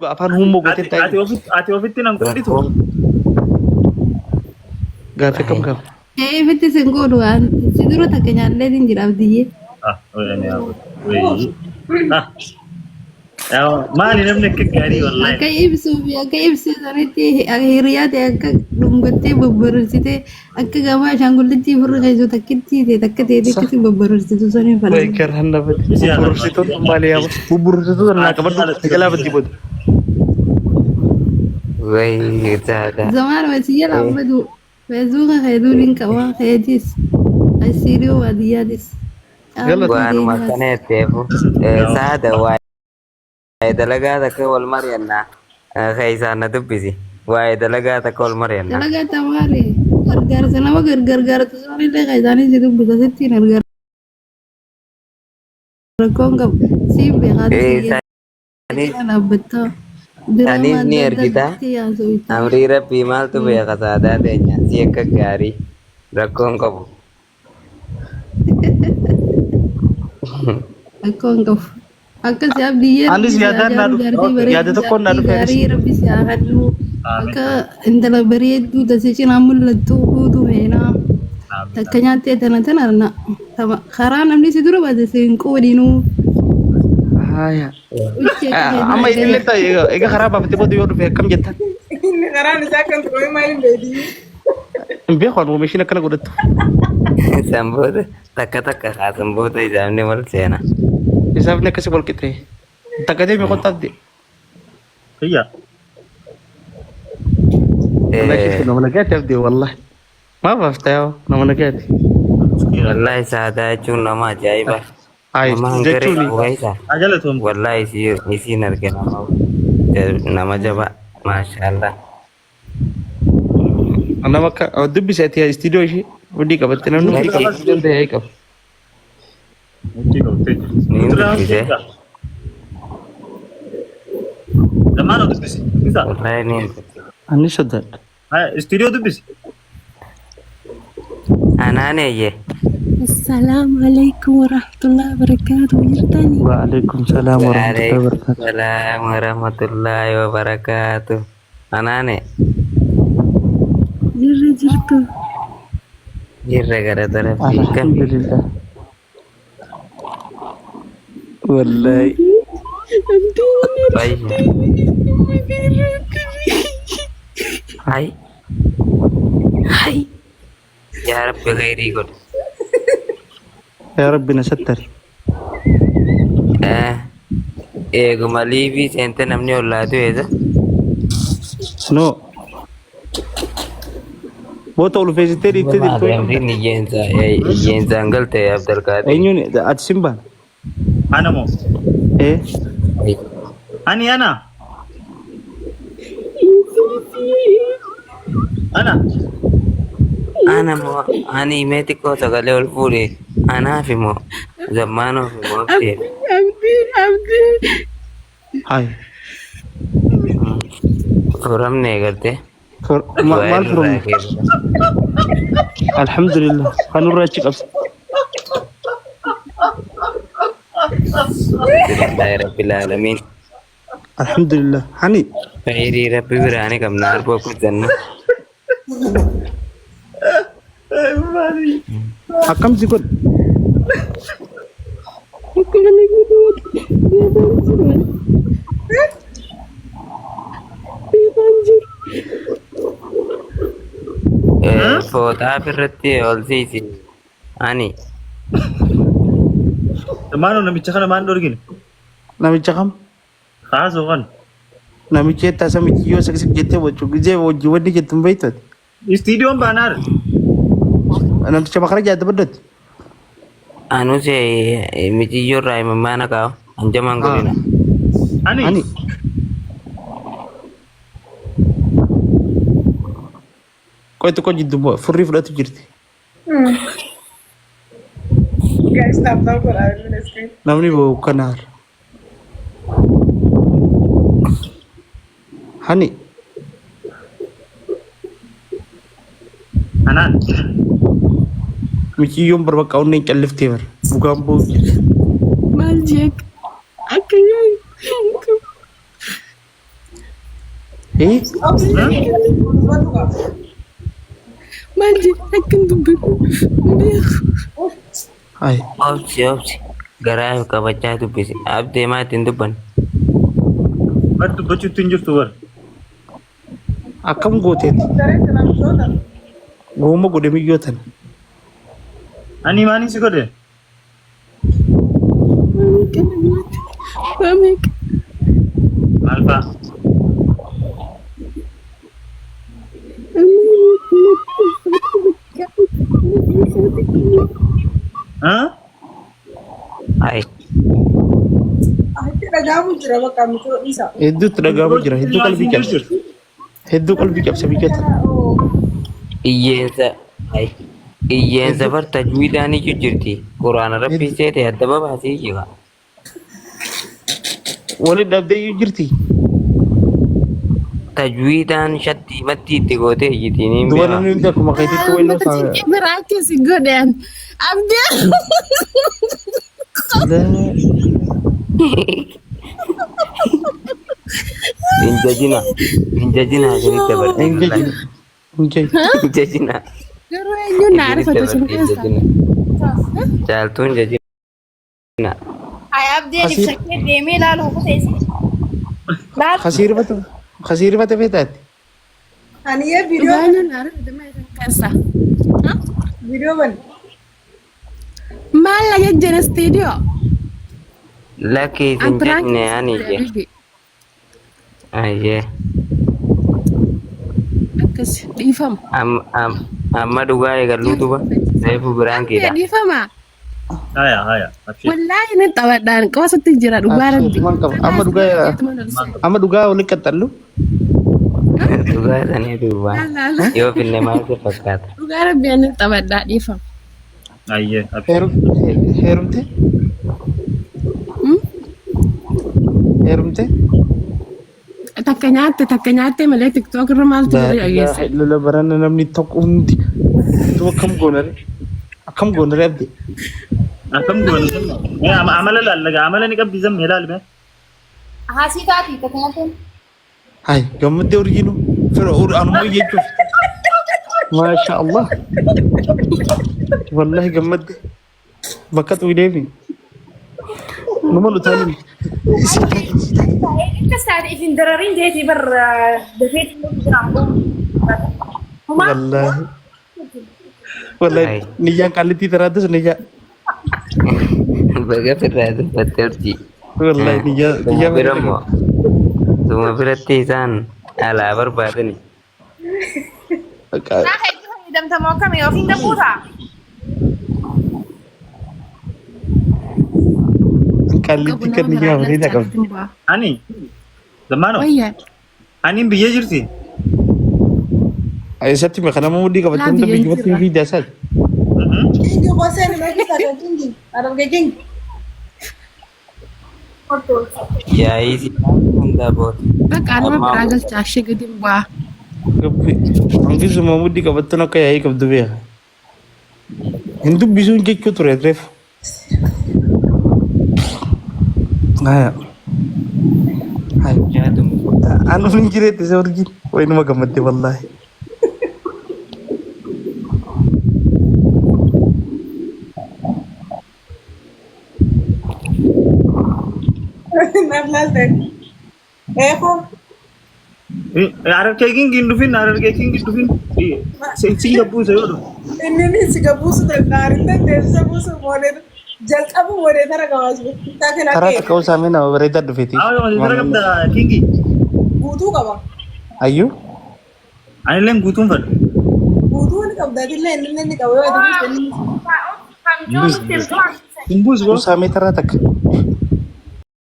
Afaan huummoo gootee Ati ati taa'e. ofitti ati ofitti nan godhitu. Rakkoon Gaaffii akkam gaafa? Eebitti sin godhu waan si dura takka nyaalleetiin jira abdiyyee. Ah, wayii. Ah, maali namni akka gaarii wallaahi. Akka ibsuu fi akka ibsee sanitti hiriyaa ta'e akka dhungattee babbareessitee akka gabaa ashaangullitti firri keessu takkitti ta'e takka ta'e akkasi babbareessitu saniin Way falaga. garaan nafati. Bubburursituun maali yaa? Bubburursituun naa qabadhu. Jalaa badii booda. Wayii saadaa. Zamaan wasi jala ammadu feesbuuka keetuun hin qaba keetis asiiriyoo baadiyyaatis. Galata. Waanuma akkana jetteefu saada waa'ee dalagaa takka wal mari'annaa keessaan na dubbisi. Waa'ee dalagaa takka wal mari'annaa. Dalagaa tamaari gargaarsa nama gargaartu sanillee keessaanii si dubbisa sittiin gargaara rakkoon qabu siin beekaatu si Sanis dhaabbattaa diraamaa sanis ni adda ergita. addaatti haasofta. Amrii rabbii maaltu beeka saadaa teenya si akka gaarii rakkoon qabu. Rakkoon qabu. Akka si abdiyyee rabbi Anis si haa yaadaan naa jaaru dhufe. jaartii Yaada bareedduu tokkoon naa jaartii dhufe anis. gaarii rabbi si haa kennu. Amiin. Akka intala bareedduu tasii cinaa mul'attu fuutu feenaa. Amiin. Takka nyaattee tana tana na karaa namni si dura baate si hin qoodinuu. Haaya. Uchi akka keetii Amma na inni gala. illee egaa karaa baafatee booda yoo dhufe akkam jettan? Inni karaan isaa kan ture maal hin beeku. Hin beeku ani oomishin akkana godhattu. San booda takka takka kaasan booda isaafni wal seena. Isaafni akkasii wal qixxee. Takka deemi qottaaf de. Kiyya. Wallahi keessa nama nagaati abdii wallahi. Maa baafta yaa nama nagaati. Wallahi saadaa jechuun nama ajaa'iba. Ayi Nama hangaree jechuun qabu keessa. Ajalatoomte. Wallahi isiin arge nama nama jabaa. Maashaallah. Nama akka dubbise ati istiidiyoo ishee mudhii qabatte namni mudhii Lakki qabachuu danda'e qaba. Murtii qabtee jirti. niin Mutura dubbise. hojjetaa. Lamaan dubbisi. Dubbisa. Wallahi niin dubbise. Ani sodaadha. Haya, istiidiyoo dubbisi. Anaan eeyye. Assalamu alaikum warahmatullahi wabarakatuh. Jirtani? Waalaikum salaam warahmatullahi Waalaikum wabarakatuh. salaam warahmatullahi wabarakaatuh. Anaane Jirra jirtu. jirra galata rabbii akkami. Alhamdulillah. Wallahi. Fayya. Hai. Hai. Yaa Rabbi khayrii godhi. Yaa Rabbi na sattari. Eh, eeguma liivii seente namni ollaa du'eessa. No. Boota ulfeessitee dhiittee jirtu hin qabda. Amriin iyyeensa iyyeensaan galte Abdalqaadir. Eenyuun ati simbaan? Ana moo? Eh. Ani ana. Ana. Ana moo ani mee xiqqoo sagalee ol fuudhe anaaf moo zammaanoof moo abdiif. Abdii abdii. Hai. Furamne eegalte. Maal Du'aa irraa furamne? keessa. Alhamdulillah. Kan nurraa achi qabsa. Alhamdulillahi rabbil aalamiin. Alhamdulillah. Hani. Khayrii rabbi biraa ni qabna arboo guddanna. Akkam si godhe? Akkuma naguutu beekaan jiru. Beekaan jiru. Fooxaa irratti ol siisi. Ani Maanoo namicha kana maan dhorgine? Namicha kam? Kaasoo kan. Namicha jettaa isa michiyyoo saksik jettee waccu gizee wajji wanni jettu hin beektu ati. Istiidiyoon baanaar. Namticha makara jaadda baddatti. Anus miciyyoo irraa imimmaan haqaa hanjamaan godhina. Ani. Ani. Qoy tokko jiddu furrii fudhatu jirti. Guys, tap tap godhaa bilbila screen. Namni boo'u kanaar. Hani. Anaan. Miciyyoon bar bakka onneen calliftee bar. Dhugaan boo'u jirti. Maal jeek? Akka yoo Eh? Dubbadhu qaba. Maal jedhe akka hin dubbadhu hin beeku. Ay. Obsi obsi. Garaa qabachaa dubbisi. Abdee maa ittiin dubbanne? Bar dubbachuutti hin jirtu bar. Akkam gooteeti? Daree kana mijoota. Gooma godhe miyyoo tana. Ani maaliin si godhe? Waa meeqa na goote? Waa meeqa? Maal fa'a? Haa? Ay. Itti dhaga'amu jira bakka micoo dhiisa. Hedduutti dhaga'amu jira. Hedduu qalbii cabsa. Hedduu qalbii cabsa miyyoo tana. Iyyeensa. Ay. Iyyeensa bar tajwiidhaan iyyuu jirti. Quraana rabbii seete adda babaasee jira. Waliin dhabdee iyyuu jirti. Tajwiidhaan shattii mattii itti gootee iyyitiin hin Duba beeka. namni hundi akkuma keetitti wayiloo Mata isaa. cinqee biraa akkasi godhan. Abdee. Hin jajina. Hin jajina isinitti dabartee. Hin jajina. Hin jajina. Hin jajina. Garuu eenyuun na Isinitti arfata sun dabartee hin keessa? jajina. Caaltuun jajina. Ay abdeen ibsa kee deemee ilaalu kuteessi. Laal Kasiirfata kasiirfata feetaatti. Aniyyee viidiyoo Dhugaa eenyuun na arfata maa isin keessa? viidiyoo bani. Maal la jajjana istiidiyoo? Lakki An isin piraank jajne ani je. habibi. Ayyee. Akkas dhiifama. Amma dhugaa eegalluu duba. Reefu biraankiidha. Dhiifama. Haya haya. Abshir. Wallaahi ni taphadhaan qoosatti jira dhugaa rabbi. Maal qaba? Amma dhugaa amma dhugaa waliin qaxxallu. Dhugaa sanii duuba. Yoo finne maal si fakkaata? Dhugaa rabbi ani taphadhaa dhiifama. Ayyee. Abshir. Heerumte? Heerumte? Takka nyaatte takka nyaatte malee tiktook irra maaltu Laa jiru ilaaha dhageesse. illallah barana namni tokko hundi. Tu akkam goonare? Akkam goonare abdi? Akkam goone zamma? Mee amala laallaga amala ni qabdi zamma ilaali mee. Haasii taati takka nyaateen. Hay gammaddee urjiinu fira anuma jechuuf. Maasha Allah. Wallahi gammadde. Bakka xuyideefi. Numa lutaalin. Akkas taate ifin dararin jeetii bar dafeetii jiraan Homaa Wallahi. Wallahi niyyaan qaallittii taraattis niyyaa. Baga firraa dubbatte urjii. Wallahi niyyaa Tuma niyyaa bira immoo tuma biratti isaan alaa barbaadani. Naa hedduu fayyadamtamoo akkamii ofiin dabbuutaa? Qallitti kan niyyaa bareeda qabdi. Ani zammaano Wayyaa. ani biyya jirti. Eessatti mee kana mudhii qabatte Laa hunda biyya biyyumatti jirra. fiidaa isaati. Kingi qoseen meeshaa kan kingi. Arabge kingi. Yaa'ii si hundaa booda. Bakka anuma biraa galcha ashee gadi hin bu'aa. Hangisuma mudhii qabattuun akka yaa'ii qabdu beeka. Hin dubbisuun jechuu ture reefu. Haya. Haya. Anu hin jireetti isa urjiin. Wayi numa gammadde wallaahi. Naaf laalte. Eekoo. Harargee kingi hin dhufin harargee kingi hin dhufin. Si gabbuusa yoo dhufu. Inni ni si gabbuusu danda'a. Dandeessisa buusu moolee jalqabu moolee tara gabaas. Taa Karaa takka usaamee nama bareedaa dhufeeti. Haa tara qabda kingi. Guutuu qaba. Ayyuu. Anillee guutuun fadha. Guutuu ni qabda. Illee inni ni qaba. Yoo ati Hin buusu boo. Usaamee taraa takka.